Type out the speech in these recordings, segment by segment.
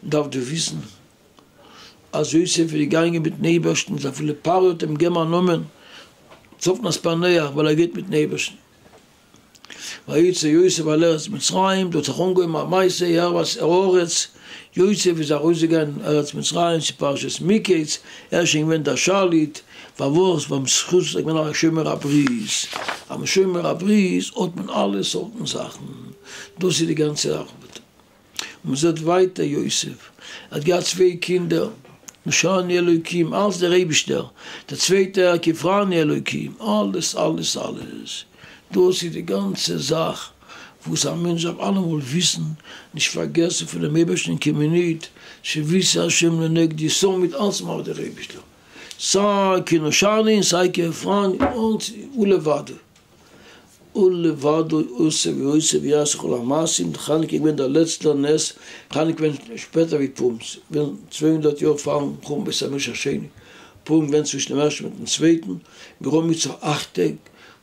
מ'דארף דא וויסן אז יוסף איז געגאנגען מיטן אייבערשטן, איז אפילו פרעה האט אים געגעבן א נאמען צפנת פענח ווייל ער גייט מיטן אייבערשטן. ויצא יוסף אל ארץ מצרים, דא האט זיך אנגעהויבן א מעשה יראת הארץ, יוסף איז ארויסגעגאנגען אין ארץ מצרים צו פרשת מקץ, ער איז שוין געווען דער שליט, פארוואס? ווייל בזכות איז ער געווען א שומר הברית, אז מ'איז שומר הברית האט מען אלע סארטן זאכן, דאס איז די גאנצע ארבעט. און מ'זעט ווייטער יוסף האט געהאט צוויי קינדער, נשני אלוקים, אלץ דער אייבישטער, דער צווייטער כפרני אלוקים, אלעס אלעס אלעס, דאס איז די גאנצע זאך וואס א מענטש דארף אלעמאל וויסן, נישט פארגעסן פונעם אייבערשטן קיין מינוט, שויתי השם לנגדי תמיד, אלץ מאכט דער אייבישטער, סיי כי נשני און סיי כפרני, אלץ הוא לבדו. הוא לבדו עושה ועושה ויעשה כל המעשים, חנוכה איז געווען דער לעצטער נס, חנוכה איז געווען שפעטער ווי פורים, ס'איז געווען 200 יאר פארן חורבן בית המקדש השני, פורים געווען צווישן דעם ערשטן מיטן צווייטן, מיר האבן איצט נאך אכט טעג,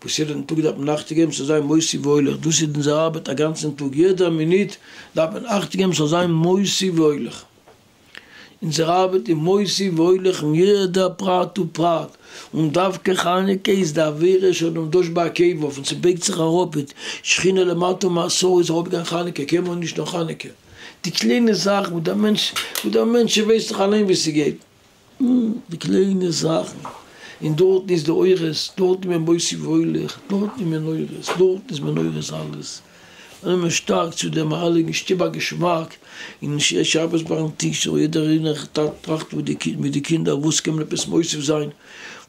וואס יעדן טאג דארף מען אכטונג געבן ס'זאל זיין מוסיף והולך, דאס איז אונזער ארבעט א גאנצן טאג, יעדע מינוט דארף מען אכטונג געבן ס'זאל זיין מוסיף והולך. אונזער ארבעט איז מוסיף והולך אין יעדע פרט ופרט, און דווקא חנוכה איז די עבירה שאדם דש בעקביו און ס'בייגט זיך אראפ מיט שכינה למטה מעשרה איז אראפגעגאנגען חנוכה, קיינמאל נישט נאר חנוכה, די קליינע זאכן וואס דער מענטש וואס דער מענטש ווייסט דאך אליין ווי ס'גייט, די קליינע זאכן, און דארטן איז די אורות, דארטן איז מען מוסיף והולך, דארטן איז מען אורות, דארטן איז מען אורות אלעס. נעמען שטארק צו דעם הייליגן שטוב א געשמאק, און שבת ביים טיש זאל יעדער איינער טראכטן מיט די קינדער וואס קען מען עפעס מוסיף זיין,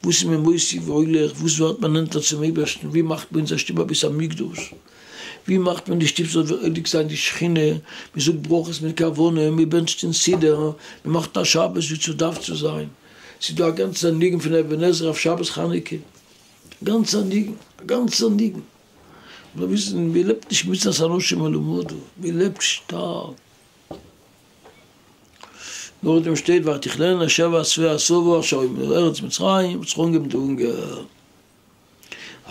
וואס איז מען מוסיף והולך, וואס ווערט מען נענטער צום אייבערשטן, ווי מאכט מען אונזער שטוב א בית המקדש, ווי מאכט מען די שטוב זאל הייליג זיין די שכינה, מען זאגט ברכות מיט כוונה, מען בענטשט אין סידור, מען מאכט א שבת ווי ס'דארף צו זיין, ס'איז דא א גאנצער ניגון פון אבן עזרא אויף שבת חנוכה, א גאנצער ניגון, א גאנצער ניגון. מ'זאל וויסן, מען לעבט נישט מצוות אנשים מלומדה, מען לעבט שטארק. נאכדעם שטייט ותכלינה שבע שבע השבע אשר היו בארץ מצרים, האט זיך אנגעהויבן די הונגער.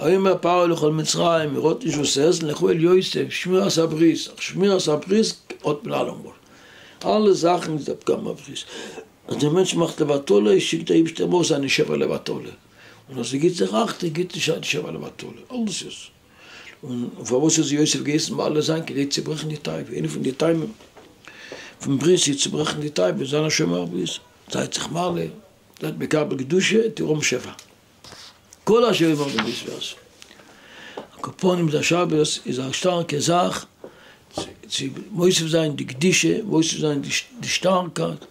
ויאמר פרעה לכל מצרים, איר האט נישט וואס צו עסן, לכו אל יוסף, שמירת הברית, שמירת הברית האט מען אלעמאל, אלע זאכן איז דער פגם הברית, אז דער מענטש מאכט לבטלה, שיקט דער אייבערשטער אים אויך זיינע שבע לבטלה. און אז ער גיט זיך אכטונג גיט נישט זיין שבע לבטלה, אלעס איז. און פארוואס איז יוסף געהייסן מעלה זיין כדי צו ברעכן די תאווה, איינע פון די טעמים פון ברית איז צו ברעכן די תאווה, זיין א שומר הברית, זייט זיך מעלה, זייט מקבל קדושה, תראו שפע. כל אשר יאמר ברית ועשו. על כל פנים דער שבת איז א שטארקע זאך צו מוסיף זיין די קדושה, מוסיף זיין די שטארקייט.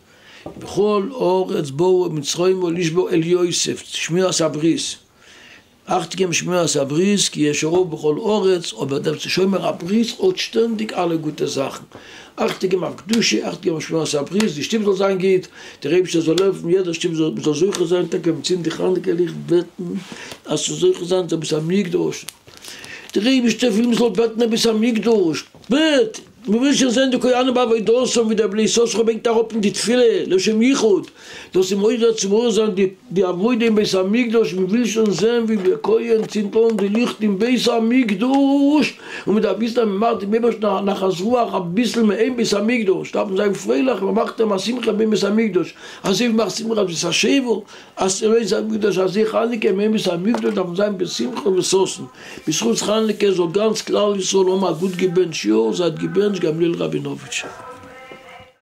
מכל הארץ באו מצרימה לשבור אל יוסף, שמירת הברית, אכט געבן שמירת הברית כי יש רעב בכל הארץ, אבער דער שומר הברית האט שטענדיג אלע גוטע זאכן, אכט געבן אויף קדושה, אכט געבן אויף שמירת הברית, די שטוב זאל זיין גוט, דער אייבערשטער זאל העלפן יעדער שטוב זאל מען זאל זוכה זיין טאקע ווען מ'צינדט די חנוכה ליכט בעטן אז ס'זאל זוכה זיין צו בית המקדש, דער אייבערשטער וויל מ'זאל בעטן א בית המקדש, בעט! מ'וויל שוין זען די כהנים בעבודתם ווי דער בני יששכר ברענגט אראפ אין די תפילה לשם יחוד, דאס איז מעורר צו מעורר זיין די עבודה אין בית המקדש, מ'וויל שוין זען ווי דער כהן צינדט אן די ליכט אין בית המקדש, און מ'דארף וויסן אז מ'מאכט דעם אייבערשטן א נחת רוח אביסל מעין בית המקדש, דארף מען זיין פרייליך מ'מאכט אים א שמחה מעין בית המקדש, אזוי ווי מ'מאכט שמחת בית השואבה. אז ס'איז בית המקדש אזוי חנוכה מעין בית המקדש דארף מען זיין בשמחה ובששון, בזכות חנוכה זאל גאנץ כלל ישראל האבן א גוט געבענטש יאר, זייט געבענטשט גמליאל ראבינאוויטש.